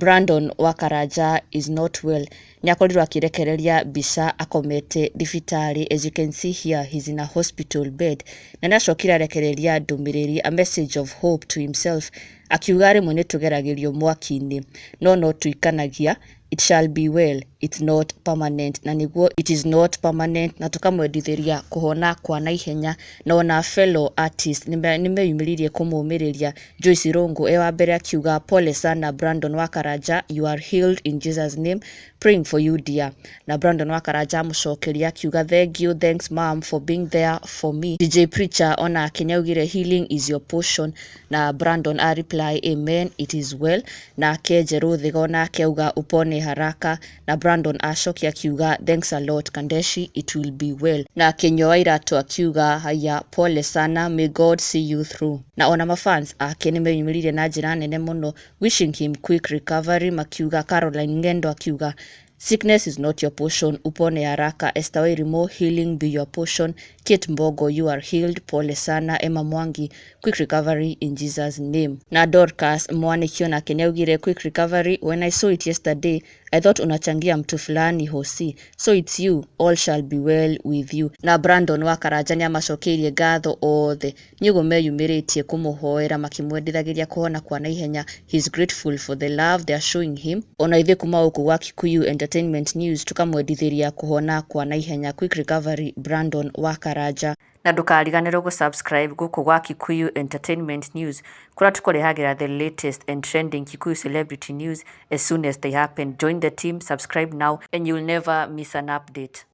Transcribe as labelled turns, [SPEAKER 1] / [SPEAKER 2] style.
[SPEAKER 1] Brandon wa Karanja is not well. Nĩ akorirwo akĩrekereria mbica akomete thibitarĩ. As you can see here, he's in a hospital bed. Na nĩ acokire arekereria ndũmĩrĩri, a message of hope to himself, akiuga rĩmwe nĩ tũgeragĩrio mwaki-inĩ no no tuikanagia, it shall be well, it's not permanent. Na nĩguo, it is not permanent, na tũkamwendithĩria kũhona kwa naihenya. Na ona fellow artist nĩ meyumĩririe kũmũmĩrĩria. Joyce Irũngũ e wa mbere akiuga, "Pole sana Brandon wa Karanja, you are healed in Jesus' name, praying for you, dear." Na Brandon wa Karanja amũcokeria akiuga, "Thank you, thanks mom for being there for me." DJ Preacher onake nĩaugire, "Healing is your portion." Na Brandon a reply, "Amen, it is well." Nake Njerũ Thiga onake auga, "Upone haraka." Na Brandon acokia akiuga, "Thanks a lot Kandeshi, it will be well." Na Kinyua wa Iratũ akiuga, "Haya, pole sana, may God see you through." Na ona mafans ake nĩ meyumĩririe na njĩra nene mũno, wishing him quick recovery, makiuga, Caroline Ngendo akiuga, "Sickness is not your portion, upone haraka." Esther Wairimu, "Healing be your portion." Kate Mbogo, "You are healed, pole sana." Emma Mwangi, "Quick recovery in Jesus' name." Na Dorcas Mwaniki onake nĩaugire, "Quick recovery. When I saw it yesterday, I thought unachangia mtu fulani hosi, so it's you. All shall be well with you." Na Brandon wa Karanja nĩamacokeirie ngatho othe nĩũguo meyumĩrĩtie kũmũhoera, makĩmwendithagĩria kũhona kwa naihenya. He is grateful for the love they are showing him. Ona ithuĩ kuma gũkũ gwa Kikuyu Entertainment News tũkamwendithĩria kũhona kwa naihenya. Quick recovery, Brandon wa Karanja. Na ndũkariganĩrwo gũ-subscribe gũkũ gwa Kikuyu Entertainment News, kũrĩa tũkũrehagĩra the latest and trending Kikuyu celebrity news as soon as they happen. Join the team, subscribe now and you'll never miss an update.